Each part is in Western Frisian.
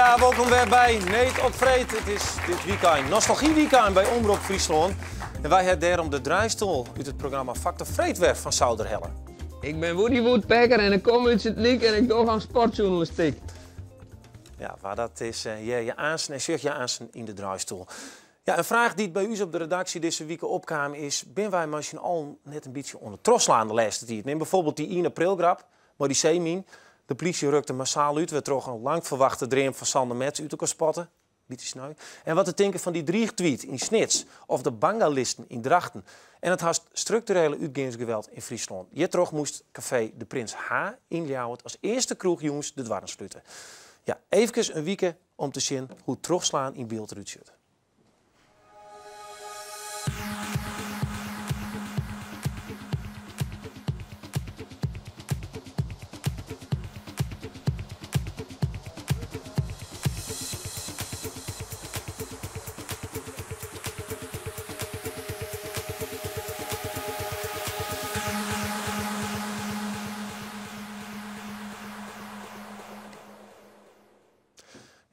Ja, welkom wer by Need op Freed. It is dit wykein nostalgiewykein by Omrop Fryslân. En wy ha dêrom de draaistoel út it programma Faktor Freed wer fan souder helle. Ik bin Woody Woodpecker en ik kom út Sint-Nyk en ik doch oan sportsjoernalistyk. Ja, wa dat is, hear je aansen en sjoch je aansen yn de draaistoel. Ja, in fraach dy't by ús op de redaksje dizze wike opkaam is, binne wy mei syn allen net in bytsje oan it trochslaan de lêste tiid? Nim bijvoorbeeld dy 1 aprilgrap mei dy seemyn. De plysje rukte massaal út, wêrtroch in lang ferwachte dream fan Sander Metz út elkoar spatte. Bytsje sneu. En wat te tinken fan dy driichtweet yn Snits of de bangalisten yn Drachten en it hast strukturele útgeansgeweld yn Fryslân. Hjirtroch moast kafee De Prins H yn Ljouwert as earste kroech jûns de doarren slute. Ja, eefkes in wike om te sjen hoe't trochslaan yn byld derút sjocht.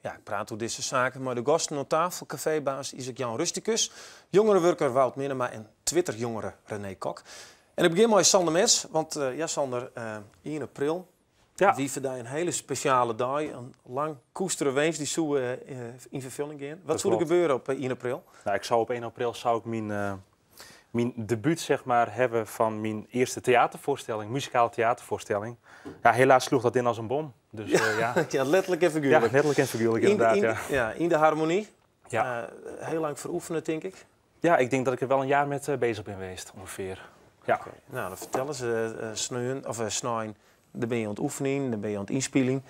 Ja, ik praat oer dizze saken mei de gasten oan tafel, kafeebaas Isaac Jan Rusticus, jongerenwurker Wout Minnema en Twitterjongere René Kok. En ik begjin mei Sander Metz, want ja Sander, 1 april wie foar dy in hiele spesjale dei, in lang koestere winsk dy soe yn ferfulling gean. Wat soe der gebeure op 1 april? Nou, ik zou op 1 april zou ik myn debút zeg maar, hawwe fan myn earste teaterfoarstelling, muzikale teaterfoarstelling. Ja, helaas sloech dat yn as in bom. Dus, ja. Ja, letterlik en figuerlik. Ja, letterlik en figuerlik, inderdaad. Ja, yn de Harmonie. Ja. Hiel lang foar oefene, tink ik. Ja, ik tink dat ik der wol in jier mei beuzich bin west, ûngefear. Ja. Oké. Nou, dan fertel ris, sneon, of snein, dan binne je oan it oefenjen, dan binne je oan it ynspyljen.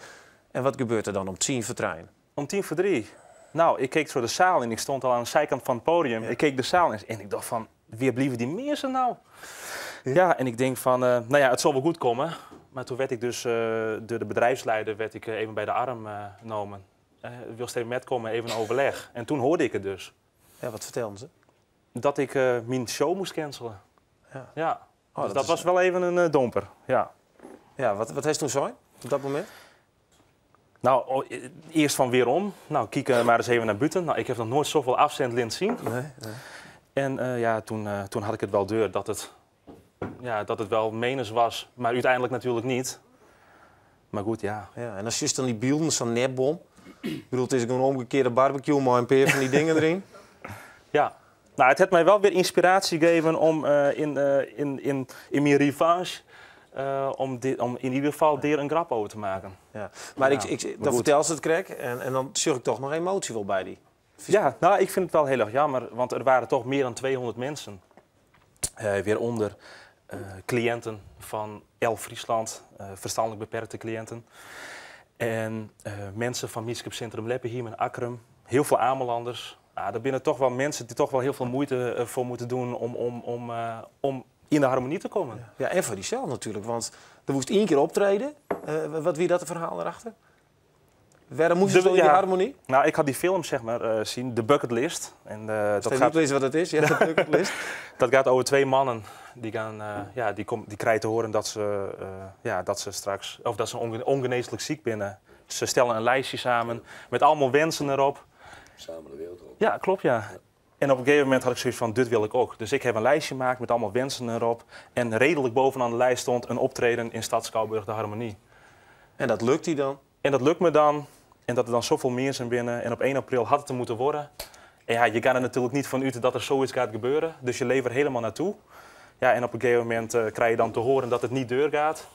En wat gebeurt der dan om 2:50? Om 2:50? Nou, ik keek troch de saal en ik stond al oan de sykant fan it podium. Ik keek de saal yn en ik tocht fan, wêr bliuwe dy minsken no? Ja, en ik tink fan, nou ja, it sil wol goed komme. Mar doe waard ik dus troch de bedrijfsleider waard ik even by de earm nommen. Wilst even metkomme, even overleg. En toen hoorde ik it dus. Ja, wat fertelden se? Dat ik myn show moast cancelen. Ja. Oh, Dus dat dat is was wol even in domper, ja. Ja, wat hast doe sein op dat momint? Nou, earst fan wêrom? Nou, kyk mar ris even nei bûten. Nou, ik ha noch noait safolle afzentlint sjoen. Nee, nee. En ja, toen hie ik it wol deur ja, dat it wol menens wie, mar úteinlik natuerlik net. Mar goed, ja. Ja, en dan sjochst dan dy bylden, sa'n nepbom. Ik bedoel, it is gewoan in omgekearde barbecue mei in pear fan dy dingen deryn. Ja. Nou, it hat my wol wer ynspiraasje jûn om yn myn revanche, om yn ieder gefal dêr in grap oer te meitsjen. Ja. Mar Ja, ik, mar dan goed. fertelst it krekt en dan sjoch ik dochs noch emoasje wol by dy. Ja, nou, ik fyn it wol hiel erch jammer, want der wiene dochs mear dan 200 minsken. Wêrûnder kliïnten fan El Friesland, ferstanlik beperkte kliïnten. En minsken fan Mienskipsintrum Leppehiem yn Akkrum, hiel folle Amelanners. Nou, dat binne dochs wol minsken dy't dochs wol hiel folle muoite foar moatte dwaan om yn de harmony te kommen. Ja, en foar dysels natuerlik, want do moast ien kear optrede. Wat wie dat it ferhaal dêrachter? Wêrom moast do yn dy harmony? Nou, ik hie dy film zeg maar, sjoen, The Bucket List. En dat Stel gaat útlizze wat it is, ja, de Bucket List. Dat giet oer twa mannen dy gean, ja, dy krije te hearren dat se, ja, dat se straks, of dat se ûngenêslik siik binne. Se stelle in listje samen mei allegear winsken derop. Samen de wereld op. Ja, kloppet, ja. En op in gegeven momint hie ik sayts fan, dit wol ik ek. Dus ik ha in listje makke mei allegear winsken derop. En reedlik boppe-oan de list stie in optreden yn Stadsschouwburg de Harmonie. En dat lukt dy dan? En dat lukt my dan. En dat der dan safolle minsken binne. En op 1 april hie it der moatte wurde. En ja, je geane der natuerlik net fan út dat der sayts giet gebeuren. Dus je leve der hielendal nei ta. Ja, en op in gegeven momint krije je dan te hearren dat it net trochgiet.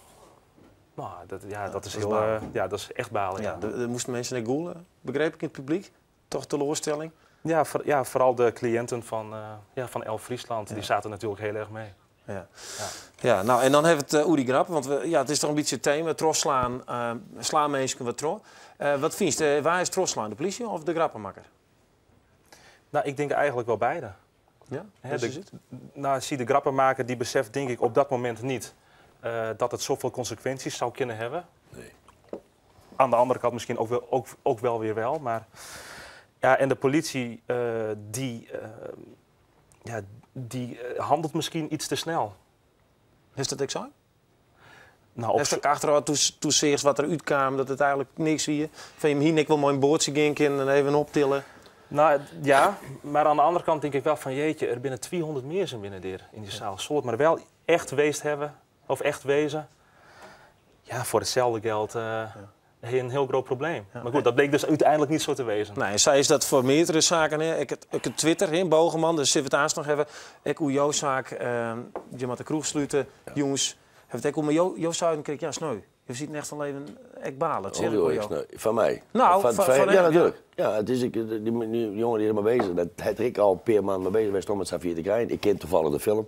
Nou, dat, ja, dat is Dat is hiel, balen. ja, dat is echt balen, ja. Ja, der moasten minsken net gûle, begriep ik, yn it publyk? Dochs teloarstelling? Ja, ja, foaral de kliïnten ja, fan El Friesland, dy sieten natuerlik hiel erch mei. Ja. Ja, nou, en dan ha we it oer dy grap, want ja, it is dochs in bytsje it tema, trochslaan, slaan minsken wat troch. Wat fynst, wa is trochslaan, de plysje of de grappenmakker? Nou, ik tink eigentlik wol beide. Ja? Hè, Hoe is it? Nou, zie de grappenmaker dy beseft tink ik op dat momint net dat it safolle konsekwinsjes soe kinne hawwe. Nee. Oan de oare kant miskien ek wol wer wol, mar ja, en de plysje ja, dy hannelet miskien yts te snel. Is dat ek sa? Nou, Hast ek achterôf doe seachst wat der útkaam, dat it eigenlik niks wie? Fan jim hiene ek wol mei in boatsje gean kinnen en even optille. Nou ja, maar aan de andere kant tink ik wel fan jeetje, der binne 200 minsken binne dêr yn dy saal. Soe it mar wel echt west hawwe, of echt weze. Ja, foar itselde jild in hiel grut probleem. Mar goed, dat bliek dus úteinlik net sa te wêzen. Nee, sa is dat foar meardere saken. Hè. Ek it Twitter, hè, Bogerman, dêr sille we it aanst noch even. Ek oer jo saak, je moatte de kroech slute, jûns. Hawwe it ek oer, mar jo seinen krekt, ja, sneu. Jo sieten echt al even ek balen. Dat sis ik Oh, oer ik jo. Sneu. Fan my? Nou, Fan fan ja, him, natuerlik. Ja, it is ek, dy jonge dy't der mei bezich, dat hat ek al in pear maand mei bezich west om it safier te krijen. Ik ken tafallich de film.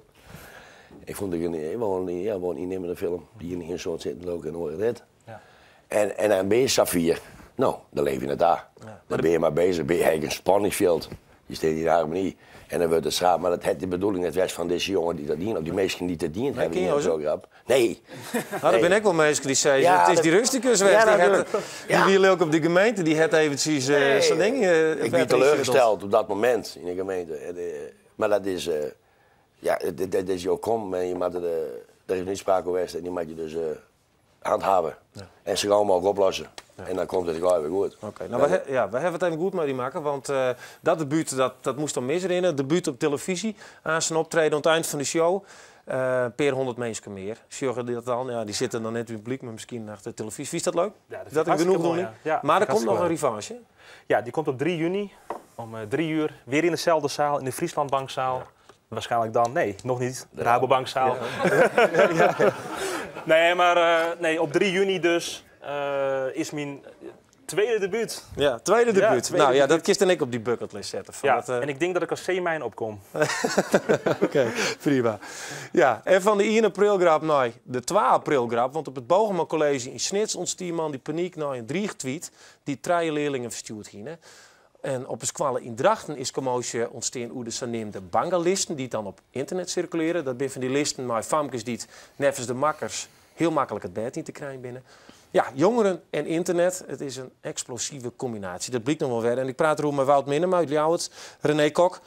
Ik fûn it wol in, ja, wol in ynnimmende film. Dy yn in soad sitten ook en oare net. En dan bin je safier. No, dan leef je net daar. Dan bin je mar bezich, bin je in spanningsfjild. Je stean yn harmony. En dan wurdt it schrapt, mar dat hat de bedoeling net west fan dizze jonge dy't dat dien, of dy minsken dy't dat dien hawwe. ken jo se? Grap. Nee. Nou, der binne ek wol minsken dy sizze, Ja, it is dy Rusticus west. Ja, Die natuerlik. wie leuk op de gemeente, dy hat eventsjes Nee. sa'n ding, Ik wie wet teleurgesteld op dat momint yn de gemeente. En, mar dat is, ja, dat is jo kom en je moatte de, der is net sprake west en dy moatte je dus handhave. En sa gau mooglik oplosse. En dan komt it gau wer goed. Oké, nou, ja, we hawwe it even goed mei dy makke, want dat debuut dat moast dan misrinne. Debuut op televyzje, oan syn optreden oan it ein fan de show. In pear hûndert minsken mear. Sjogge dy dat dan? Ja, dy sitte dan net yn it publyk, mar miskien achter de televyzje. Fynst dat leuk? Ja, dat Is dat vind in ik hartstikke genoegdoening? moai, ja. Ja, Maar er vind ik komt noch in hartstikke revanche. Ja, dy komt op 3 juny om 3 uur. Wer yn deselde seal, yn de Frieslandbankzaal. Waarschijnlijk dan, nee, noch net. De Rabobankzaal. Nee, mar nee, op 3 juny dus is myn tweede debuut. Ja, tweede Ja, debuut. tweede Nou ja, debuut. dat kinst dan ek op dy bucketlist sette. Fan Ja, dat, en ik tink dat ik as seemein opkom. Oké, prima. Ja, en fan de 1 april grap nei de 2 april grap. Want op it Bogerman College yn Snits ûntstie moandei panyk nei in driichtweet dy't trije learlingen ferstjoerd hiene. En op 'e skoalle yn Drachten is kommoasje ûntstien oer de saneamde bangalisten dy't dan op ynternet sirkulearje. Dat binne fan dy listen mei famkes dy't neffens de makkers hiel maklik it bêd yn te krijen binne. Ja, jongeren en ynternet, it is in eksplosive kombinaasje. Dat blykt noch wol wer. En ik praat deroer mei Wout Minnema út Ljouwert, René Kok,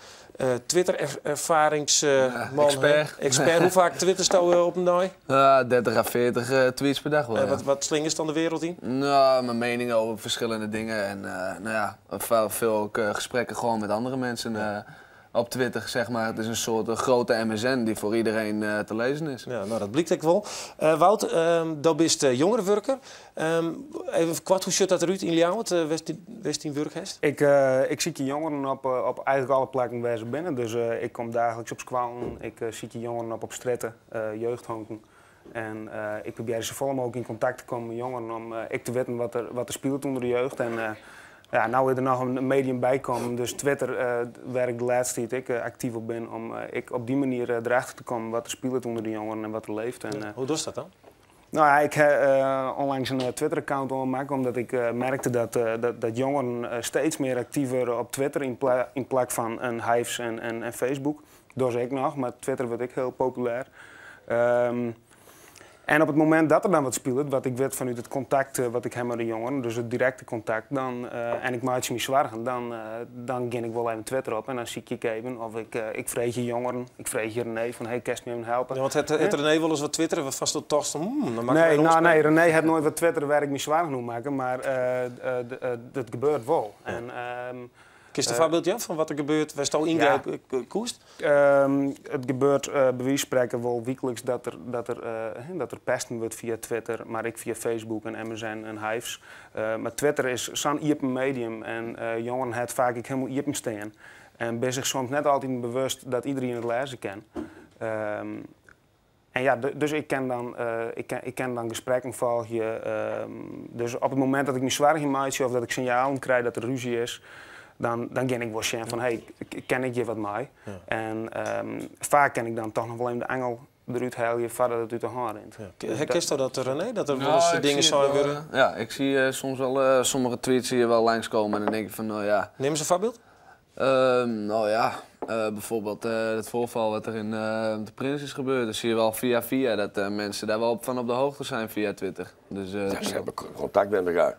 Twitter-erfaringsman. Expert. Expert. Hoe faak twittersto op in dei? Ja, 30 à 40 tweets per dag wel, ja. Wat slingerst dan de wereld yn? Nou, myn miening oer ferskillende dingen. En nou ja, veel ook gesprekken gewoon met andere mensen op Twitter, zeg maar. Het is een soort grote MSN die voor iedereen te lezen is. Ja, nou, dat blykt ek wol. Wout, do bist jongerenwurker. Even koart, hoe sjocht dat derút yn Ljouwert, wêr'tst dyn wurk hast? Ik sykje jongeren op eigenlik alle plakken wêr't se binne. Dus ik kom daagliksk op skoallen, ik sykje jongeren op strjitte, jeugdhonken. En ik probearje safolle mooglik yn kontakt te kommen mei jongeren om ek te witten wat der spilet ûnder de jeugd. En ja, no is der noch in medium by kommen, dus Twitter, wêr't ik de lêste tiid ek aktyf op bin, om ek op dy manier derachter te kommen wat der spilet ûnder de jongeren en wat der libbet. En Hoe dochst dat dan? Nou ja, ik ha ûnlangs in Twitter-account oanmakke, omdat ik merkte dat jongeren steeds mear aktyf wurde op Twitter yn plak fan in Hyves en Facebook. Dat is ek noch, mar Twitter wurdt ek hiel populêr. En op it momint dat der dan wat spilet, wat ik wit fanút it kontakt wat ik ha mei de jongeren, dus it direkte kontakt, en ik meitsje my soargen, dan gean ik wol even Twitter op en dan sykje ik even, of ik freegje jongeren, ik freegje René fan, hey, kinst my even helpe? Ja, want hat René wolris wat twittere, wêrfan'tst dan tochtst, dan makke Nee, ik nou, een nee, René hat noait wat twittere wêr't ik my soargen oer makke, mar dat gebeurt wol. En Kinst in foarbyld jaan fan wat der gebeurt, wêr'tsto yngripe koest? It gebeurt by wize fan sprekken wol wykliks dat der pesten wurdt fia Twitter, mar ek fia Facebook en MSN en Hyves. Mar Twitter is sa'n iepen medium en jongeren ha it faak ek hielendal iepen stean. En binne sich soms net altyd bewust dat iderien it lêze kin. En ja, dus ik kin dan gesprekken folgje. Dus op it momint dat ik my soargen meitsje of dat ik sinjalen krij dat der rúzje is, dan gean ik wol sjen fan, hey, kin ik hjir wat mei? En faak kin ik dan dochs noch wol even de angel derút helje foardat it út de hân rint. Ja. Herkensto dat, René? Dat der Nou, wolris ik dingen zie het sein wel, wurde? ja, ik zie soms wel sommige tweets zie je wel langskomen en dan denk ik van, nou ja. Nim ris in foarbyld. Nou ja, bijvoorbeeld het voorval wat er in de Prins is gebeurd. Dan zie je wel via via dat mensen daar wel van op de hoogte zijn via Twitter. Dus Ja, ze hebben contact met elkaar.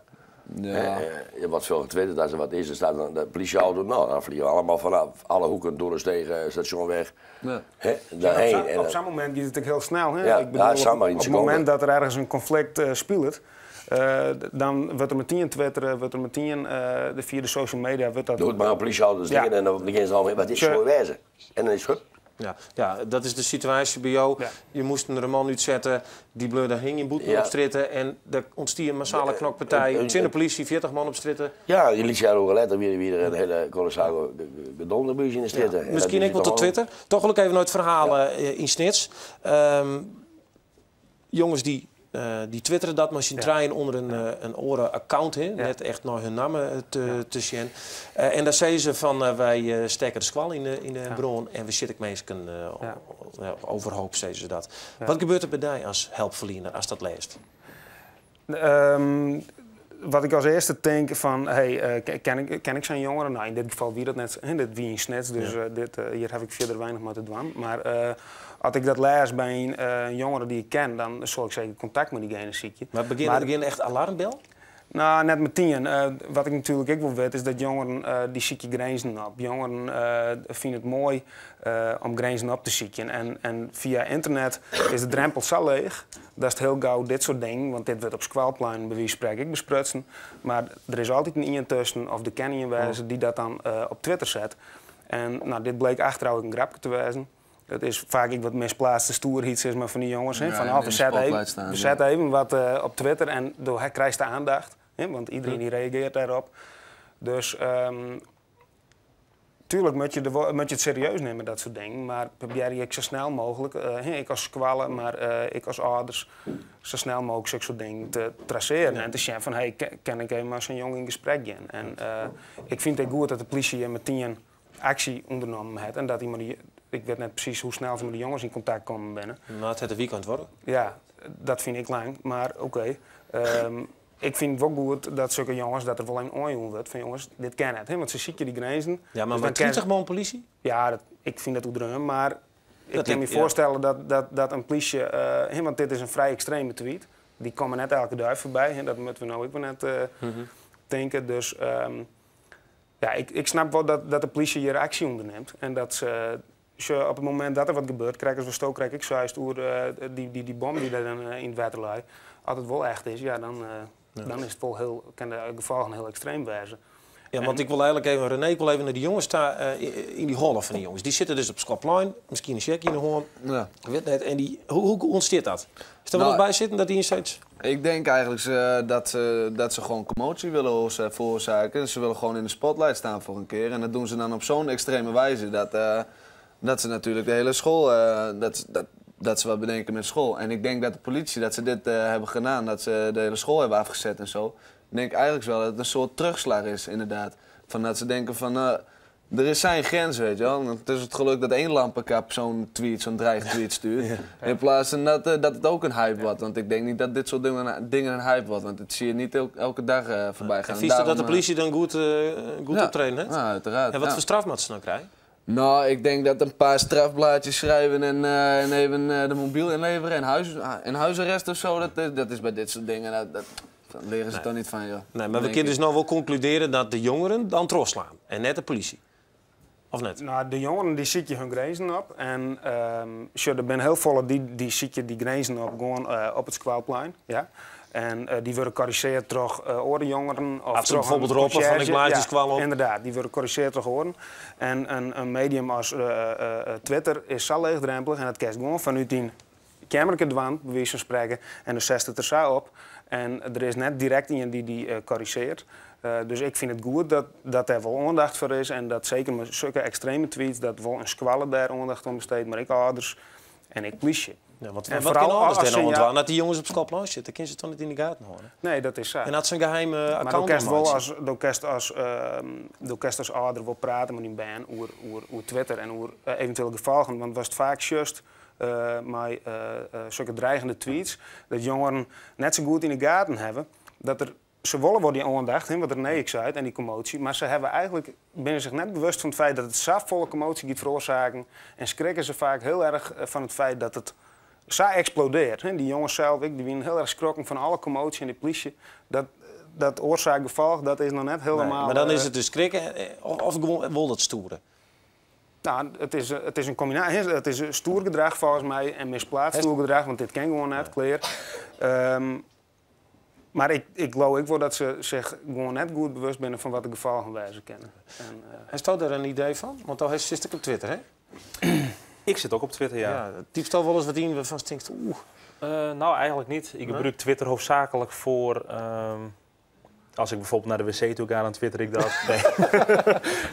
Ja. Je wordt veel getwitterd als er wat is, dan staat er de politieauto. Nou, dan vliegen we allemaal vanaf alle hoeken door de stegen, station weg. Ja. Hè, daarheen. Op En op dan- zo'n moment gaat het ook heel snel. Hè? Ja, Ik bedoel, ja, zomaar in op het seconden. moment dat er ergens een conflict speelt, dan wordt er meteen twitteren, wordt er meteen via de social media wordt dat. Doe het maar een politieauto Ja. ja. en dan beginnen ze al wat is Tje. voor wijze. En dan is het hup. Ja, ja, dat is de situatie bij jou. Ja. Je moest een man uitzetten, die bleef daar hing in boete Ja. op stritten. En er ontstier een massale knokpartij. Zin de politie, 40 man op stritten. Ja, je liet zich ook letter weer, weer een hele kolossale gedonderbuis in de stritten. En dat Misschien is ik wel toch tot Twitter. Toch wil ik even nooit verhalen in Snits. Jongens die twitteren dat, maar ze trein onder een oren account in, net echt naar hun namen te zien. En daar zeiden ze van wij steken de squal in de bron en we zitten mensen overhoop, zeiden ze dat. Wat gebeurt er bij jou als helpverlener als dat leest? Wat ik als eerste denk van, hey, ken ik zijn jongeren? Nou, in dit geval wie dat net, hè, dit wie in Snits, dus hier heb ik verder weinig mee te doen. Maar als ik dat lees bij een jongere die ik ken, dan zal ik zeker contact met diegene zieken. Maar begin, begin echt alarmbel? Nou, net meteen. Wat ik natuurlijk ook wel weet, is dat jongeren die zieken grenzen op. Jongeren vinden het mooi om grenzen op te zieken. En via internet is de drempel zo leeg. Dat is het heel gauw dit soort dingen, want dit wordt op skoalplein bij wijze van spreken ik besprutsen. Maar er is altijd een iemand tussen, of de ken die dat dan op Twitter zet. En nou, dit bleek achteraf ook een grapje te wezen. Het is vaak ik wat misplaatste stoerheid is maar van die jongens. Hè? Ja, Van, in oh, we de zetten spotlight even, staan, we ja. zetten even wat op Twitter en door hij krijgt de aandacht. Hè? Want iedereen die reageert daarop. Dus tuurlijk moet je het serieus nemen, dat soort dingen. Maar probeer je zo snel mogelijk, hè, ik als skoalle, maar ik als ouders, zo snel mogelijk zulke soort dingen te traceren. En te zien van, hey, ken ik even maar zo'n jongen in gesprek gaan. En ik vind het goed dat de politie hier meteen actie ondernomen heeft. En dat iemand die, ik weet net precies hoe snel ze met de jongens in contact komen binnen. Nou, het het weekend worden. Ja, dat vind ik lang, maar oké. Ik vind het wel goed dat zulke jongens, dat er wel een oorjong wordt van jongens, dit ken het. Hè? Want ze ziet je die grenzen. Ja, maar Dus met dan ken- 20 man politie? Ja, ik vind dat oedreun, maar ik Dat kan me voorstellen dat een politie, hè, want dit is een vrij extreme tweet, die komen net elke dag voorbij, hè, dat moeten we nou ook wel net denken. Dus ja, ik snap wel dat de politie hier actie onderneemt en dat ze op het moment dat er wat gebeurt, krijgen ze stook, krijg ik zojuist oer, die bom die daar dan in het water ligt. Als het wel echt is, ja, dan is het wel heel, kan de gevolgen heel extreem wezen. Ja, want ik wil eigenlijk even, René, ik wil even naar die jongens daar, in die hollen van die jongens. Die zitten dus op Skopplein, misschien een check in de hoorn. Ik weet net. En die, hoe ontstaat dat? Is er wel Nou, eens bij zitten dat die in steeds... Ik denk eigenlijk dat ze gewoon commotie willen veroorzaken. Ze willen gewoon in de spotlight staan voor een keer. En dat doen ze dan op zo'n extreme wijze dat ze natuurlijk de hele school... dat ze wat bedenken met school. En ik denk dat de politie, dat ze dit hebben gedaan, dat ze de hele school hebben afgezet en zo. Ik denk eigenlijk wel dat het een soort terugslag is, inderdaad. Van dat ze denken van, er is zijn grens, weet je wel. En het is het geluk dat één lampenkap zo'n tweet, zo'n dreigtweet stuurt. In plaats van dat het ook een hype wordt. Want ik denk niet dat dit soort dingen een hype wordt. Want dat zie je niet elke dag voorbij gaan. En vies dat de Daarom, politie dan goed optreden heeft? Ja, uiteraard. En wat ja. voor straf moet ze dan krijgen? Nou, ik denk dat een paar strafblaadjes schrijven en even de mobiel inleveren en huisarrest of zo, dat is bij dit soort dingen, dat leren ze toch niet van, joh. Nee, maar we Denk kunnen ik. dus nou wel concluderen dat de jongeren dan slaan en net de politie. Of net? Nou, de jongeren die ziet je hun grenzen op. En sure, er zijn heel veel die ziet je die grenzen op gewoon op het skoalplein. Ja. En die worden corrigeerd door orenjongeren. Of Als ze door bijvoorbeeld een roepen van, ik conciërge. blaas die Ja, squal op. Inderdaad, die worden corrigeerd door oren. En een medium als Twitter is zo leegdrempelig en dat kerst gewoon vanuit die kamerke dwang, bij wijze van spreken. En dan zet het er zo op. En er is net direct iemand die die corrigeert. Dus ik vind het goed dat er wel aandacht voor is. En dat zeker met zulke extreme tweets, dat wel een skoalle daar aandacht aan besteedt. Maar ik ouders en ik politie. Ja, want En wat vooral kunnen ouders als daar nou ze aan doen? Dat die jongens op Skopplein zitten, kunnen ze toch niet in de gaten houden? Nee, dat is zo. En dat ze een geheime Maar account do kinst wel aanmaken. als, do kinst als ouder wel praten met die band over Twitter en over eventuele gevolgen. Want was het vaak just met zulke dreigende tweets dat jongeren net zo goed in de gaten hebben dat er ze willen wel die aandacht, hè, wat René ik zei, en die commotie, maar ze hebben eigenlijk binnen zich net bewust van het feit dat het zo volle commotie gaat veroorzaken en schrikken ze vaak heel erg van het feit dat het zo explodeert. Hè. Die jongens zelf, ik, die zijn heel erg schrokken van alle commotie en die politie. Dat, dat oarsaak-gefolch, dat is noch net Nee, hielendal. mar dan is it dus skrikke of gewoan wol dat stoere. Nou, it is in combinatie. Het is stoer gedrag volgens mij en misplaatst stoer gedrag, want dit ken gewoon net, klear. Maar ik geloof ook wel dat ze zich gewoon net goed bewust zijn van wat de gevolgen wijzen kennen. En, Hast do dêr in idee fan? Want dan sit ik op Twitter, hè? Ik sit ek op Twitter, ja. Ja, typst al wolris wat yn wêrfan'tst tinkst, oeh. Nou, eigentlik net. Ik gebrûk Twitter hoofdzakelijk foar... As ik bygelyks nei de wc ta gean, dan twitter ik dat. Nee,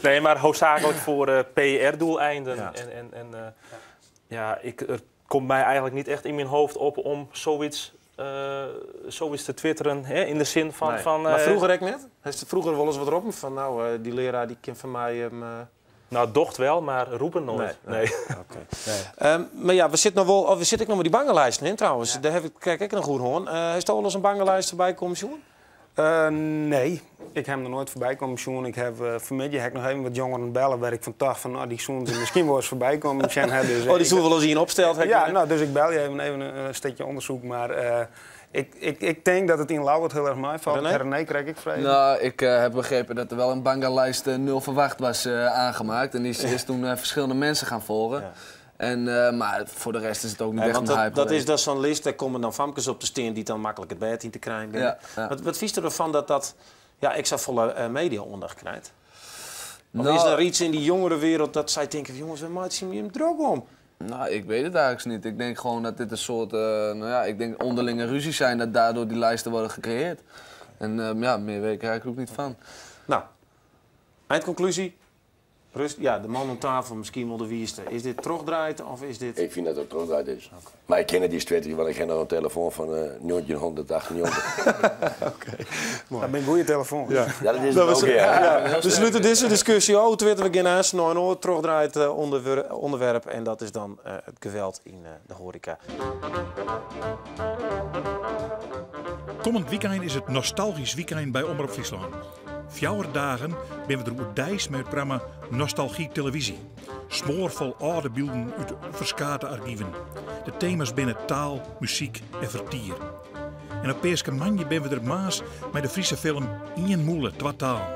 nee, mar hoofdzakelijk foar PR-doeleinden. En ja, it komt my eigentlik net echt yn myn hoofd op om sokyts te twitteren. Hè, yn de sin fan... Nee. fan Mar froeger ek net? Hast froeger wolris wat roppen fan, nou, dy learaar dy kin fan my... Nou, docht wol, mar roppen noait. Nee, Nee. Oké. Mar ja, we sitte noch wol, of we sitte ek noch mei dy bangelisten yn trouwens. Dêr ha ik krekt ek noch oer hân. Hast al wolris in bangelist foarby kommen sjoen? Nee, ik ha him noch noait foarby kommen sjoen. Ik ha fanmiddei ha ik noch even wat jongeren belle wêr't ik fan tocht fan, nou, dy soene se miskien wolris foarby kommen sjen ha. Dus, Oh, dy ik soe wolris ien opsteld ha. Ja, nou, dus ik belje even in stikje ûndersyk, mar ik tink dat it yn Ljouwert hiel erch meifalt. René? René krij ik frege. Nou, ik heb begrepen dat er wel een bangenlijst nul verwacht was aangemaakt. En die is toen verschillende mensen gaan volgen. En, maar voor de rest is het ook niet Nee, echt want een hype dat is geweest. dat zo'n list, dêr komme dan famkes op te stean dy't dan maklik it bêd yn te krijen binne. Wat fynst derfan dat dat, ja, ik safolle media-oandacht krijt? Of is der yts yn dy jongerewereld dat sy tinke fan, jonges, we meitsje him drok om? Nou, ik weet het eigenlijk niet. Ik denk gewoon dat dit een soort, nou ja, ik denk onderlinge ruzies zijn dat daardoor die lijsten worden gecreëerd. En ja, meer weet ik eigenlijk ook niet van. Nou, eindconclusie. Rust, ja, de man oan tafel, miskien wol de wiiste. Is dit trochdraaid of is dit... Ik fyn dat it trochdraaid is. Mar ik ken it dy Twitter, want ik ha noch in telefoan fan 1998. Oké, moai. Dat binne goede telefoans. Ja. Ja, dat is Dat it was ook, ja. Ja. We slute dizze diskusje ôf. Twitter, we gean aanst nei in oar trochdraaid ûnderwerp. En dat is dan it geweld yn de hoareka. Kommend wykein is it nostalgysk wykein by Omrop Fryslân. 4 dagen binne we der oerdeis mei it programma Nostalgie Televisie. Smoarfol âlde bylden út ferskate argiven. De tema's binne taal, muzyk en fertier. En op Peaskemoandei binne we der moarns mei de Fryske film Ien Mûle, Twa Talen.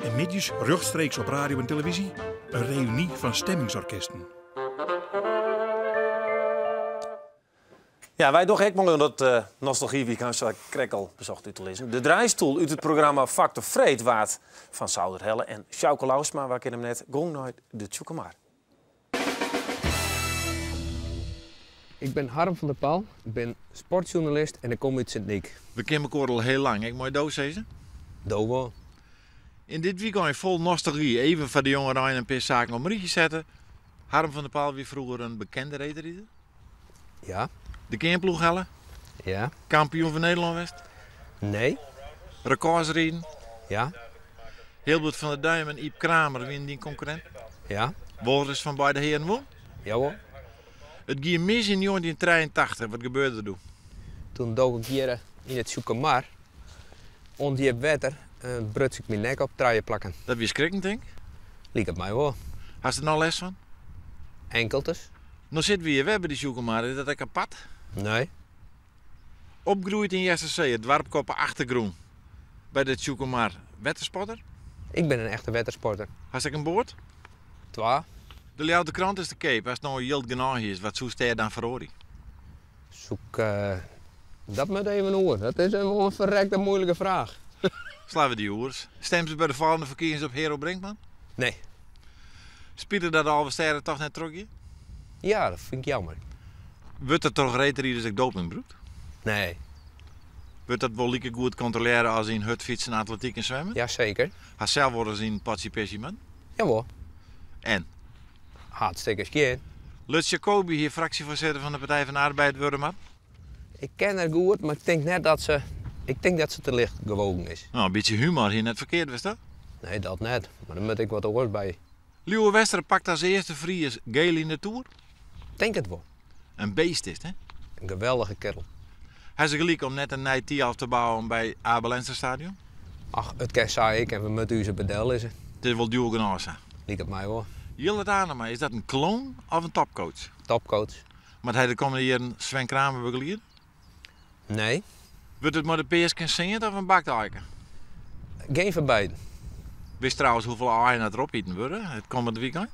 En middeis rjochtstreeks op radio en televyzje in reüny fan stemmingsorkesten. Ja, wy dogge ek wol dat nostalgieweekend, sa ik krekt al besocht út te lizzen. De draaistoel út it programma Factor Freed waard fan souder helle en Sjouke Lousma, wy kenne him net, gong nei de Tsjûkemar. Ik bin Harm van der Pal, ik bin sportsjoernalist en ik kom út Sint-Nyk. We kenne elkoar al hiel lang, ik mei do sizze? Do wol. Yn dit wykein fol nostalgy, even foar de jongerein in pear saken op in rychje sette. Harm van der Pal wie froeger in bekende reedrider. Ja. De kearnploech helle? Ja. Kampioen fan Nederlân west? Nee. Rekôrs riden? Ja. Hilbert van der Duim en Yep Kramer wienen dyn konkurrint? Ja. Wolris fan beide hearen wûn? Jawol. It gie mis yn 1983, wat gebeurde der doe? Doe dook ik hjir yn it Tsjûkemar. Ûndjip wetter en bruts ik myn nek op 3 plakken. Dat wie skrikken, tink? Liket my wol. Hast der noch lêst fan? Inkeltes. No sitte we hjir wer by de Tsjûkemar, is dat ek apart? Nee. Opgroeid yn Eastersee, it doarpke op 'e achtergrûn. By de Tsjûkemar, wettersporter? Ik bin in echte wettersporter. Hast ek in boat? 2. De Ljouwerter Krant is te keap. Ast no jild genôch hiest, wat soest dêr dan feroarje? Soek, dat moat even oer. Dat is wol in ferrekte moeilike fraach. Slaan we dy oer. Stimst by de folgjende ferkiezings op Hero Brinkman? Nee. Spitich dat de Alvestêdetocht net trochgiet? Ja, dat fyn ik jammer. Wurdt der troch reedriders ek doping brûkt? Nee. Wurdt dat wol like goed kontrolearre as yn hurdfytsen, atletyk en swimmen? Jaseker. Hast sels wolris yn potsje pisje moatten? Jawol. En? Hartstikke skjin. Lutz Jacobi hie fraksjefoarsitter fan de Partij van de Arbeid wurde moatten? Ik ken har goed, mar ik tink net dat se... Ik tink dat se te licht gewogen is. Nou, in bytsje humor hie net ferkeard, wist dat? Nee, dat net. Mar dêr moat ek wat oars by. Lieuwe Westra pakt as earste Fries geel yn de Tour? Tink it wol. In beest is it, hè? In geweldige kerel. Ha se gelyk om net in nij Thialf te bouwen by Abe Lenstra Stadion? Ach, it kin sa ek en we moatte ús op del lizze. It is wol djoer genôch sa. Liket my wol. Jillert Anema, is dat in kloon of in topcoach? Topcoach. Moat hy de kommende jierren Sven Kramer begeliede? Nee. Wurdt it mei de Peaske in seant of in bakt aike? Geen van beiden. Witst trouwens hoefolle aaien dat der opiten wurde it kommende wykein?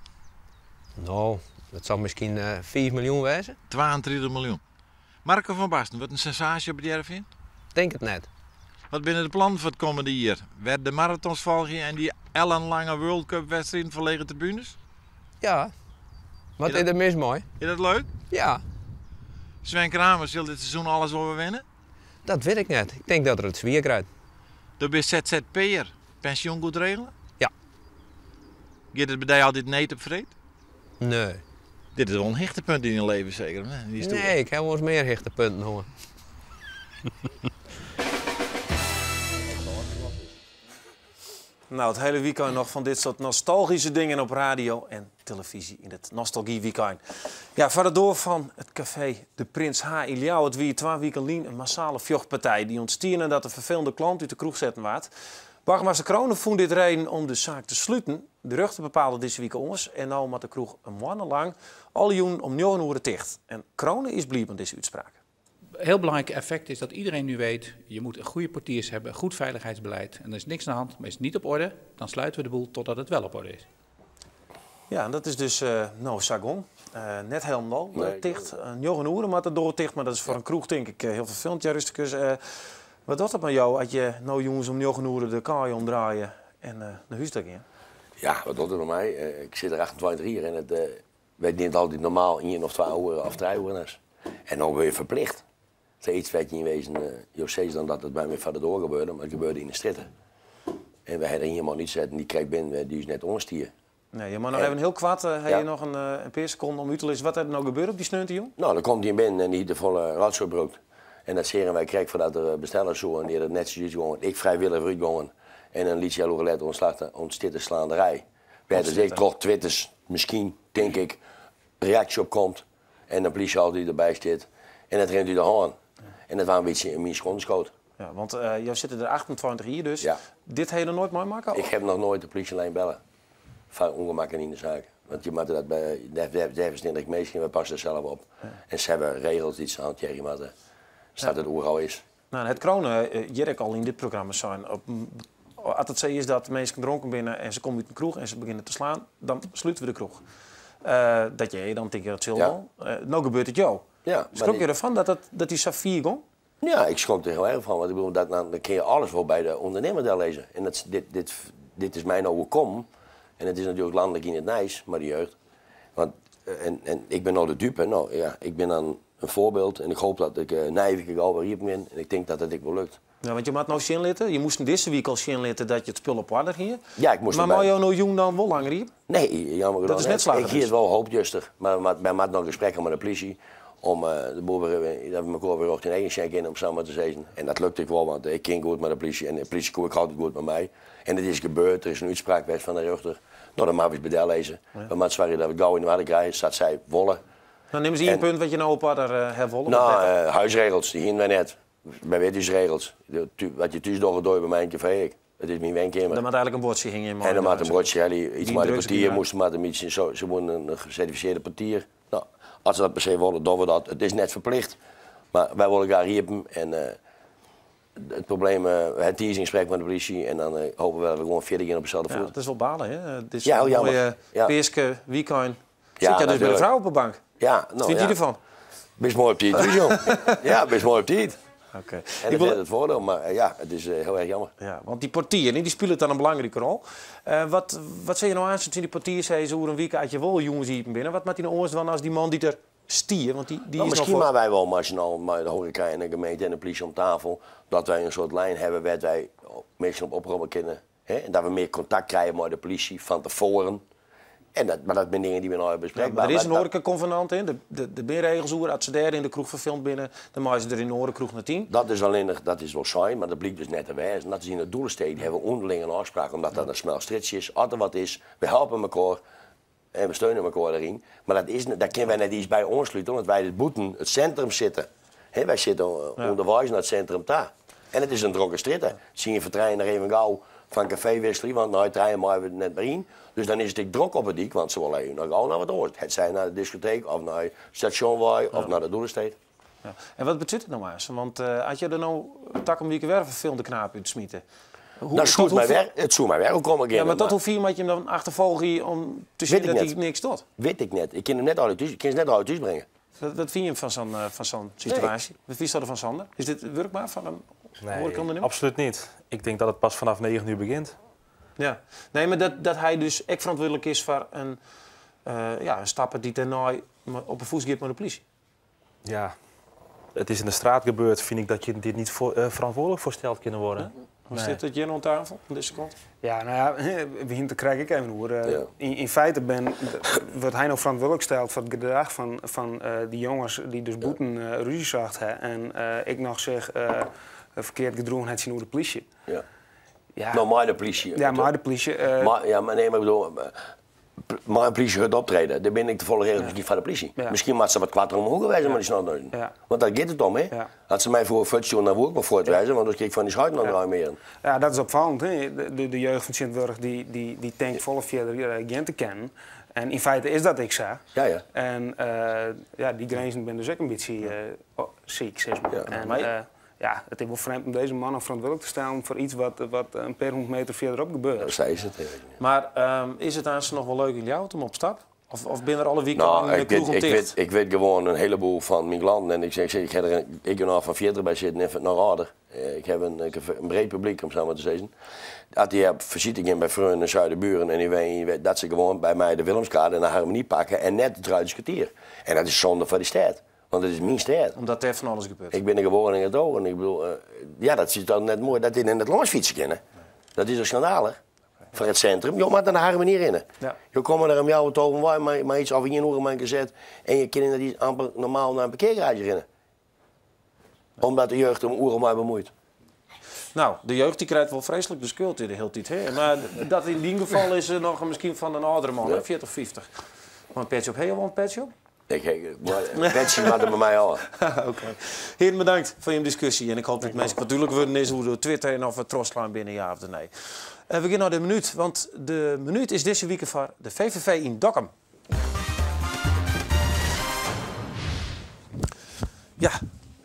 No, dat sil miskien 5 miljoen wêze. 32 miljoen. Marco van Basten wurdt in sensaasje op It Hearrenfean? Tink it net. Wat binne de plannen foar it kommende jier? Wer de maratons folgje en dy ellenlange World Cup wedstriden foar lege tribunes? Ja. Wat is der mis mei? Is dat leuk? Ja. Sven Kramer sil dit seizoen alles wol wer winne? Dat wit ik net. Ik tink dat er it swier krijt. Do bist ZZP'er. Pensjoen goed regele? Ja. Giet it by dy altyd need op freed? Nee. Dit is wol in hichtepunt yn dyn leven seker, hè? Dy stoel. Nee, ik ha wolris mear hichtepunten hân. Nou, it hiele wykein noch fan dit soart nostalgyske dingen op radio en televyzje yn it Nostalgie-wykein. Ja, foar de doar fan it kafee De Prins H yn Ljouwert wie twa wiken lyn in massale fjochtpartij. Dy ûntstie nadat in ferfelende klant út de kroech setten waard. Boargemaster Crone fûn dit reden om de saak te sluten. De rjochter bepaalde dizze wike oars en no moat de kroech in moanne lang alle jûnen om njoggen oere ticht. En Crone is bliid mei dizze útspraak. Heel belangrijk effect is dat iedereen nu weet, je moet goede portiers hebben, goed veiligheidsbeleid. En er is niks aan de hand, maar is het niet op orde, dan sluiten we de boel totdat het wel op orde is. Ja, en dat is dus no sa gong. Net hielendal Nee. ticht. 9 oere moat de doar ticht, mar dat is foar in kroech tink ik hiel ferfelend. Ja, Rusticus, wat docht dat mei jo as je no jûns om 9 oere de kaai omdraaie en nei hûs ta gean? Ja, wat docht it mei my? Ik sit der 28 jier en it wurdt net altyd normaal ien of twa oere of trije oere nachts. En dan wurd je ferplicht. Sayts wêr't je yn wezen, jo sizze dan dat it by my foar de doar gebeurde, mar it gebeurde yn de strjitte. En we ha der ien man útsetten dy't krekt binnen dy't ús net oanstie. Nee, je mei noch even hiel koart, ha je noch in pear sekonden om út te lizzen wat der no gebeurde op dy sneontejûn? No, der komt ien binnen en dy hie te folle rotsoai brûkt. En dat seagen wy krekt foardat er bestelle soe en dy hat it netsjes útgongen. Ik frijwillich útgongen en in lyts healoere letter ûntstiet de slaanderij. Wêr't dus ek troch Twitters miskien, tink ik, reaksje op komt en de plysje altyd derby stiet en it rint út de hân. En dat waard in bytsje in myn skuon skood. Ja, want jo sitte der 28 jier dus. Ja. Dit ha je noch noait meimakke? Ik ha noch noait de plysjelijn belle foar ûngemakken yn de saak. Want je moatte dat by, dêr ferstean ik minsken, we passe der sels op. En se hawwe regels dy't se hantearje moatte, sa't it oeral is. No, hat Crone hjir ek al yn dit programma sein, as it sa is dat minsken dronken binne en se komme út in kroech en se begjinne te slaan, dan slute we de kroech. Dat je dan tinke, dat sil wol. No gebeurt it jo. Ja, maar Skrok je die derfan dat dy sa fier gong? Ja, ik skrok der hiel erch fan. Want ik bedoel, dat, dan kin je alles wol by de ûndernimmer dellizze. En dat, dit, dit, dit is my no oerkommen. En it is natuerlik lanlik yn it nijs, mei de jeugd. Want, en ik bin no de dupe. No, ja, ik bin dan in foarbyld en ik hoop dat ik nije wike gau wer iepen bin. En ik tink dat dat ek wol lukt. Ja, want je moat no sjen litte. Je moasten dizze wike al sjen litte dat je it spul op oarder hie. Ja, ik moast Mar erbij. mei jo no jûn dan wol langer iepen? Nee, jammer Dat genoch is net net. slagge Ik hie dus. it wol hoopt juster. Mar wy moatte noch gesprekken mei de plysje om de boel wer, dat we mekoar wer rjocht yn eagen sjen kinne, om sa mar te sizzen. En dat lukt ek wol, want ik kin goed mei de plysje en de plysje koe ek altyd goed mei my. En it is gebeurd, der is in útspraak west fan de rjochter. No, dan moatte we ús by dellizze. We moatte soargje dat we it gau yn oarder krije, sa't sy wolle. No, nim ris ien En punt wat je no op oarder ha wolle, wat No, better. huisregels, dy hiene wy net. Wy witte ús regels. Wat je thús dogge, dogge je by my yn it kafee ek. It is myn wenkeamer. Der moat eigenlik in buordsje hingje mei En der de moat in buordsje helje, iets Gjin mei de drugs portier gebruik. moast, moat in bytsje so, se woenen in gesertifisearde portier. No, as se dat per se wolle, dogge we dat. It is net ferplicht, mar wy wolle graach iepen. En it probleem, we ha tiisdei in gesprek mei de polysje en dan hoopje we dat we gewoan fierder gean op deselde Ja, voet. it is wol balen, hè? It is Ja, heel in jammer. moaie Ja. Peaske weekend. Ja, Sit hja dus by de natuurlijk. frou op de bank? Ja, no, Wat fynt ja. dy derfan? Bist moai op tiid thús, jong. Ja, bist moai op tiid. Oké. En Ik dat wil is het voordeel, mar ja, it is hiel erch jammer. Ja, want dy portier, dy spilet dan in belangrike rol. Wat sizze je no aanst tsjin dy portier, sizze oer in wike as je wol jûns iepen binne, wat moat dy no oars dwaan as dy man dy't der stie? Want dy No, is noch miskien fuort. moatte wy wol mei mei de hoareka en de gemeente en de plysje om tafel dat wy in soart lijn hawwe wêr't wy minsken op oproppe kinne. Hè? En dat we mear kontakt krije mei de plysje fan tefoaren. En dat, mar dat binne dingen dy't binne allegear Ja, bespreekber. mar der is Maar in dat hoarekakonvenant yn. Der binne regels oer. As se dêr yn de kroech ferfelend binne, dan meie se der yn in oare kroech net yn. Dat is allinnich, dat is wol sein, mar dat blykt dus net te wêzen. Dat is yn de Doelesteed, hawwe we ûnderling in ôfspraak, omdat dat in smel strjitsje is. As der wat is, we helpe mekoar en we steune mekoar deryn. Mar dat is, dêr kinne wy net iens by oanslute, omdat wy dus bûten it sintrum sitte. Hè, wy sitte ûnderweis nei it sintrum ta. En it is in drokke strjitte. Tsien foar trijen noch even gau fan kafee wikselje, want nei trijen meie we der net mear yn. Dus dan is it ek drok op 'e dyk, want se wolle even noch gau nei wat oars. Hetsij nei de diskoteek of nei it stasjon wei of nei de Doelesteed. Ja. En wat betsjut it no aanst? Want as je der no takom wike wer in ferfelende knaap útsmite. Hoe, Dan soe it my wer, it soe my wer oerkomme kinne. Ja, mar tot hoe fier moat je him dan achterfolgje om te sjen dat hy niks docht? Wit ik net. Ik kin him net altyd thús, ik kin se net altyd thús bringe. Wat fine jim fan sa'n fan sa'n situaasje? Wat fynst derfan, Sander? Is dit wurkber foar in Nee, absoluut niet. Ik denk dat het pas vanaf 9 uur begint. Ja, nee, mar dat hy dus ek ferantwurdlik is foar in, ja, in stappe dy't dêrnei op 'e fûst giet mei de polysje. Ja, het is in de straat gebeurd, vind ik dat je dit niet verantwoordelijk voor steld kunnen worden. Ja. Hoe sit it hjir oan tafel, oan dizze kant? Ja, no ja, we hiene it der krekt ek even oer. Yn feite ben, wurdt hy no ferantwurdlik steld foar it gedrach fan dy jonges dy't dus bûten rúzje socht ha en ek noch sich ferkeard gedroegen hat tsjinoer de plysje. Ja. Ja. No, mei de plysje. Ja, mei de plysje. Ja, mar nee, mar ik bedoel, mei in plysje hurd optrede, dêr binne ek te folle regels miskien foar de plysje. Miskien moat se wat koarter om 'e hoeke wêze mei dy snotneuzen. Want dêr giet it om, hè. As se my foar fuortstjoeren, dan woe ik wol fuort wêze, want dan kin ik fan dy schuiten oan draaien. Ja, dat is opfallend, hè. De jeugd fan tsjintwurdich dy tinkt folle fierder gean te kinnen. En yn feite is dat ek sa. En ja, dy grinzen binne dus ek in bytsje siik, sis mar. En ja, it is wol frjemd om dizze man no ferantwurdlik te stellen foar iets wat in pear hûndert meter fierderop gebeurt. Sa is it eigenlijk. Mar is it aanst noch wol leuk yn Ljouwert om op stap? Of binne der alle wiken de kroegen ticht? Ik wit gewoan in heleboel fan myn klanten en ik zeg, ik ha der ek genôch fan 40 by sitten en noch âlder. Ik ha in breed publyk, om sa mar te sizzen. As dy op fisite gean by freonen en zuiderburen en dy wenje, dat se gewoan by my de Willemskade en de Harmonie pakke en net it Ruiterskwartier. En dat is sonde foar dy stêd. Want it is myn stêd. Omdat dêr fan alles gebeurt. Ik bin der geboren en getogen. Ik bedoel, ja, dat is dan net moai dat dy net lâns fytse kinne. Dat is toch skandalich? Foar it sintrum. Jo moatte nei de Harmonie rinne. Jo komme der om healwei tolven wei mei iets of ien oere mei in kaset en je kinne net iens amper normaal nei in parkeargaraazje rinne. Omdat de jeugd him oeral mei bemuoit. No, de jeugd dy krijt wol freeslik de skuld de hiele tiid. Hè? Mar dat yn dyn gefal is noch miskien fan in âldere man, hè? 40, 50. Mei in petsje op. Ha jo wol in petsje op? Ik, petsje moat der by my ôf. Oké. Hearen, bedankt foar jim diskusje. En ik hoop dat minsken wat dúdlik wurden is oer de Twitter en oft we trochslaan binne, ja of nee. We gean nei de minuut, want de minuut is dizze wike foar de VVV yn Dokkum. Ja,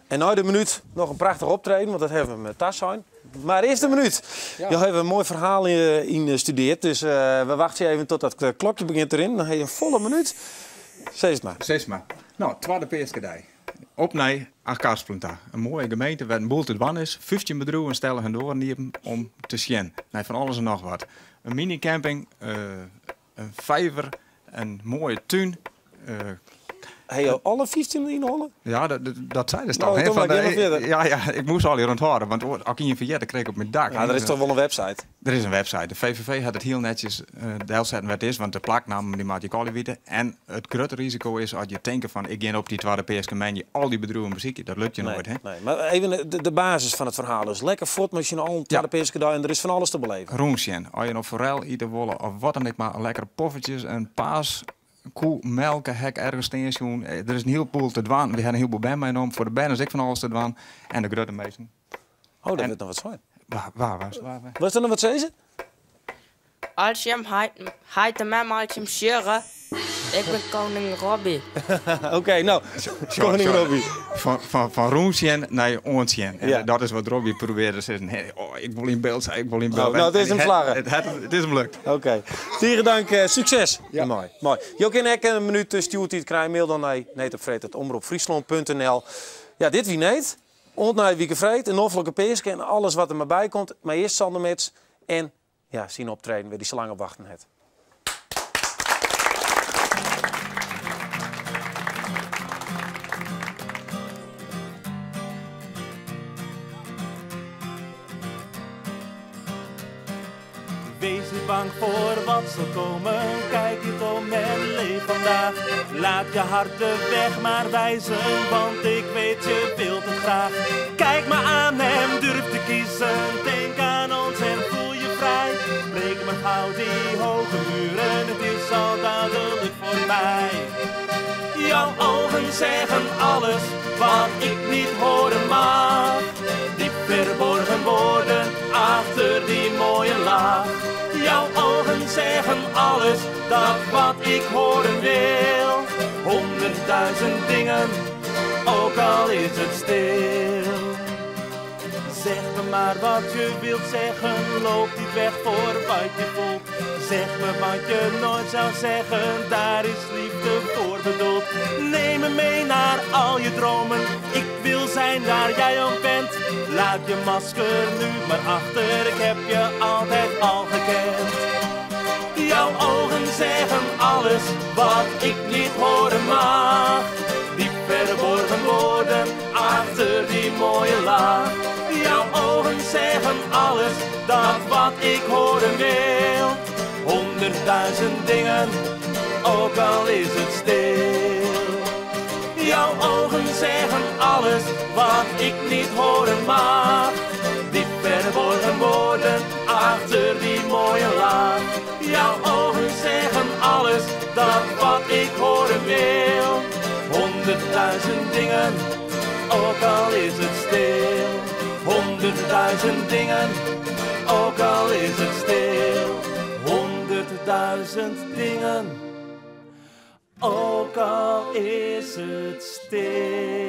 en nei de minuut noch in prachtich optreden, want dat hawwe we him tasein. Mar earst de minuut. Jo hawwe in moai ferhaal ynstudearre, dus we wachtsje even tot dat klokje begjint te rinnen. Dan ha je in folle minuut. Sis it mar. Sis mar. No, twadde Peaskedei. Op nei Achtkarspelen ta. In moaie gemeente wêr't in boel te dwaan is. 15 bedriuwen stelle hun doaren iepen om te sjen nei fan alles en noch wat. In minicamping, in fiver, in moaie tún. Ha jo alle 15 yn 'e holle? Ja, dat sei de staf. No, kom mar, gean mar fierder. Ja, ja, ik moast allegear ûnthâlde, want as ik ien ferjit, dan krij ik op myn dak. Ja, der is toch wol in website? Der is in website. De VVV hat it hiel netsjes delsetten wêr't it is, want de plaknammen dy moatte je ek allegear witte. En it grutte risiko is as je tinke fan ik gean op dy twadde peaskemoandei al dy bedriuwen besykje, dat lukt je Nee, noait. Hè? nee. Mar even de basis fan it ferhaal is lekker fuort mei syn allen twadde peaskedei en der is fan alles te beleven. Rûnsjen. As je no forel ite wolle of wat dan ek mar, lekkere poffertjes, in paaskoe, melke ha ik ergens stean sjoen. Der is in hiel boel te dwaan. We ha in hiel boel bern meinommen. Foar de bern is ek fan alles te dwaan. En de grutte minsken. Oh, dat wurdt noch wat sein. Waar, waar, waar, waar, waar? Wolst noch wat sizze? Als jim heit en mem als jim sjogge, ik bin koning Robbie. Oké, no, koning Robbie. Fan rûnsjen nei oantsjen. En dat is wat Robbie probearre te sizzen. Hey, oh, ik wol yn byld, ik wol yn byld. No, it is him slagge. It is him lukt. Oké. Tige dank, sukses. Ja. Moai, moai. Jo kinne ek in minút stjoertiid krije. Mail dan nei needopfreed@omropfryslân.nl. Ja, dit wie Need. Oant nije wike freed, in noflike Peaske en alles wat der mar by komt. Mar earst Sander Mits en ja, syn optreden wêr't dy sa lang op wachten hat. Wees niet bang voor wat zal komen. Kijk niet om en leef vandaag. Laat je hart de weg maar wijzen, want ik weet je wilt het graag. Kijk me aan en durf te kiezen. Denk aan ons en voel je vrij. Breek maar gauw die hoge muren, het is al duidelijk voor mij. Jouw ogen zeggen alles wat ik niet horen mag. Diep verborgen woorden achter die mooie lach. Jouw ogen zeggen alles, dat wat ik horen wil. 100.000 dingen ook al is het stil. Zeg me maar wat je wilt zeggen, loop niet weg voor wat je voelt. Zeg me wat je nooit zou zeggen, daar is liefde voor bedoeld. Neem me mee naar al je dromen, ik wil zijn waar jij ook bent. Laat je masker nu maar achter, ik heb je altijd al gekend. Jouw ogen zeggen alles wat ik niet horen mag. Diep verborgen woorden achter die mooie laag. Jouw ogen zeggen alles dat wat ik horen wil. 100.000 dingen, ook al is het stil. Jouw ogen zeggen alles wat ik niet horen mag. Diep verborgen woorden achter die mooie laag. Jouw ogen zeggen alles dat wat ik horen wil. 100.000 dingen, ook al is het stil. 100.000 dingen, ook al is het stil. 100.000 dingen, ook al is het stil.